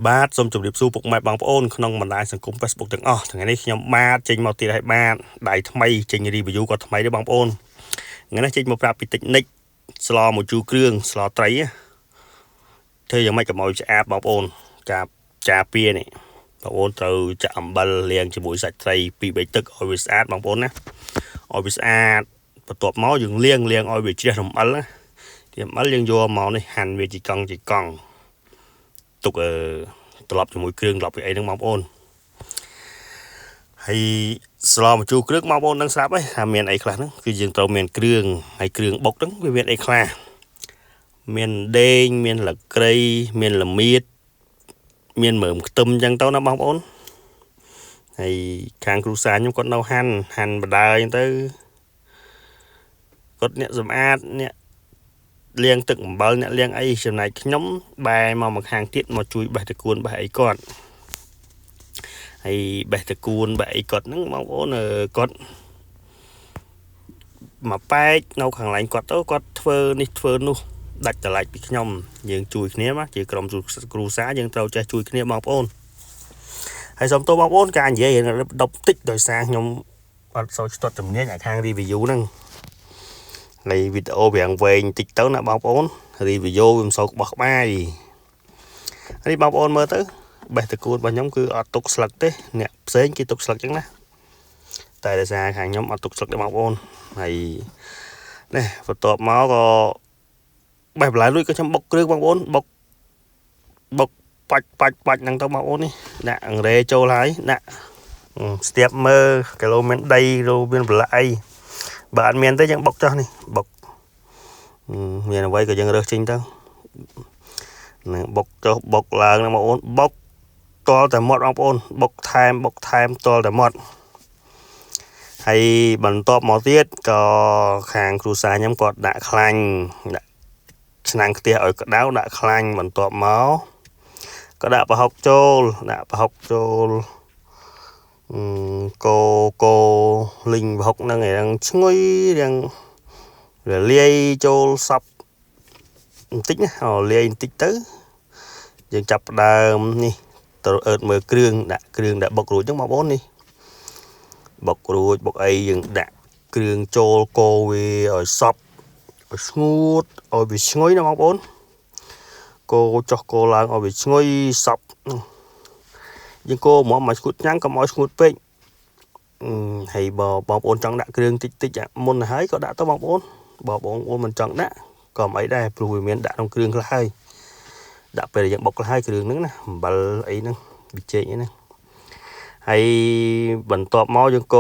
បាទសូមជម្រាបសួរពុកម៉ែបងប្អូនក្នុងបណ្ដាញសង្គម Facebook ទាំងអស់ថ្ងៃនេះខ្ញុំបាទចេញមកទៀតហើយបាទដៃថ្មីចេញ review ក៏ថ្មីដែរបងប្អូនថ្ងៃនេះចេញមកប្រាប់ពី technique ស្លមួយជូរគ្រឿងស្លត្រីធ្វើយ៉ាងម៉េចកុំឲ្យឆ្អាបបងប្អូនការចាពានេះបងប្អូនត្រូវចាក់អំបិលលាងជាមួយសាច់ត្រីពីរបីទឹកឲ្យវាស្អាតបងប្អូនណាឲ្យវាស្អាតបន្ទាប់មកយើងលាងលាងឲ្យវាជ្រះរំអិលណាទីអំបិលយើងយកមកនេះហាន់វាជាកង់ជាកង់ទុកអឺត្រឡប់ជាមួយគ្រឿងត្រឡប់ពីអីហ្នឹងបងប្អូនហើយស្លម្ជូរគ្រឿងបងប្អូននឹងស្រាប់ហើយថាមានអីខ្លះហ្នឹងគឺយើងត្រូវមានគ្រឿងហើយគ្រឿងបុកហ្នឹងវាមានអីខ្លះមានដេងមានលក្រៃមានល្មៀតមានមើមខ្ទឹមអញ្ចឹងទៅណាបងប្អូនហើយខាងគ្រូសាខ្ញុំគាត់នៅហាន់ហាន់បដើអញ្ចឹងទៅគាត់អ្នកសម្អាតអ្នកលាងទឹកអំបិលអ្នកលាងអីចំណែកខ្ញុំបែរមកមកខាងទៀតមកជួយបេះតកួនបេះអីគាត់ហើយបេះតកួនបេះអីគាត់ហ្នឹងបងប្អូនគាត់មកប៉ែកនៅខាងឡែងគាត់ទៅគាត់ធ្វើនេះធ្វើនោះដាច់តម្លៃពីខ្ញុំយើងជួយគ្នាមកជាក្រុមគ្រូសាយើងត្រូវចេះជួយគ្នាបងប្អូនហើយសូមទោសបងប្អូនការនិយាយដប់តិចដោយសារខ្ញុំអត់សូវស្ទាត់ជំនាញអាខាង review ហ្នឹងហើយវីដេអូវាងវែងតិចទៅណាបងប្អូន review វាមិនសូវក្បោះក្បាយនេះបងប្អូនមើលទៅបេះតកួនរបស់ខ្ញុំគឺអត់ទុកស្លឹកទេអ្នកផ្សេងគេទុកស្លឹកចឹងណាតែដោយសារខាងខ្ញុំអត់ទុកស្លឹកទេបងប្អូនហើយនេះបន្ទាប់មកក៏បេះបន្លែរួចក៏ខ្ញុំបុកគ្រឿងបងប្អូនបុកបុកបាច់បាច់បាច់ហ្នឹងទៅបងប្អូននេះដាក់អង្រេចូលហើយដាក់ស្ទាបមើលគីឡូមានដីគីឡូមានបន្លែអីបើអត់មានទេយើងបុកចោះនេះបុកមានអ្វីក៏យើងរើសចេញទៅនឹងបុកចុះបុកឡើងណាបងប្អូនបុកតល់តែមាត់បងប្អូនបុកថែមបុកថែមតល់តែមាត់ហើយបន្ទាប់មកទៀតក៏ខាងគ្រូសាខ្ញុំគាត់ដាក់ខ្លាញ់ដាក់ឆ្នាំងខ្ទះឲ្យក្តៅដាក់ខ្លាញ់បន្ទាប់មកក៏ដាក់ប្រហុកចូលដាក់ប្រហុកចូលកោកោលីងប្រហុកហ្នឹងឯងឈ្ងុយរាងរលាយចូលសពបន្តិចណាលាយបន្តិចទៅយើងចាប់ផ្ដើមនេះទៅអើតមើលគ្រឿងដាក់គ្រឿងដាក់បុករួចហ្នឹងបងប្អូននេះបុករួចបុកអីយើងដាក់គ្រឿងចូលកូរវាឲ្យសពឲ្យស្ងួតឲ្យវាឈ្ងុយណាបងប្អូនកូរចុះកូរឡើងឲ្យវាឈ្ងុយសពយើងកូរហ្មងមកស្ងួតញ៉ាំងកុំឲ្យស្ងួតពេកហើយបើបងប្អូនចង់ដាក់គ្រឿងតិចតិចមុនទៅហើយក៏ដាក់ទៅបងប្អូនបើបងប្អូនមិនចង់ដាក់ក៏មិនអីដែរព្រោះវាមានដាក់ក្នុងគ្រឿងខ្លះហើយដាក់ពេលយើងបុកខ្លះហើយគ្រឿងហ្នឹងណាអំបិលអីហ្នឹងប៊ីចេងអីហ្នឹងហើយបន្ទាប់មកយើងកូរ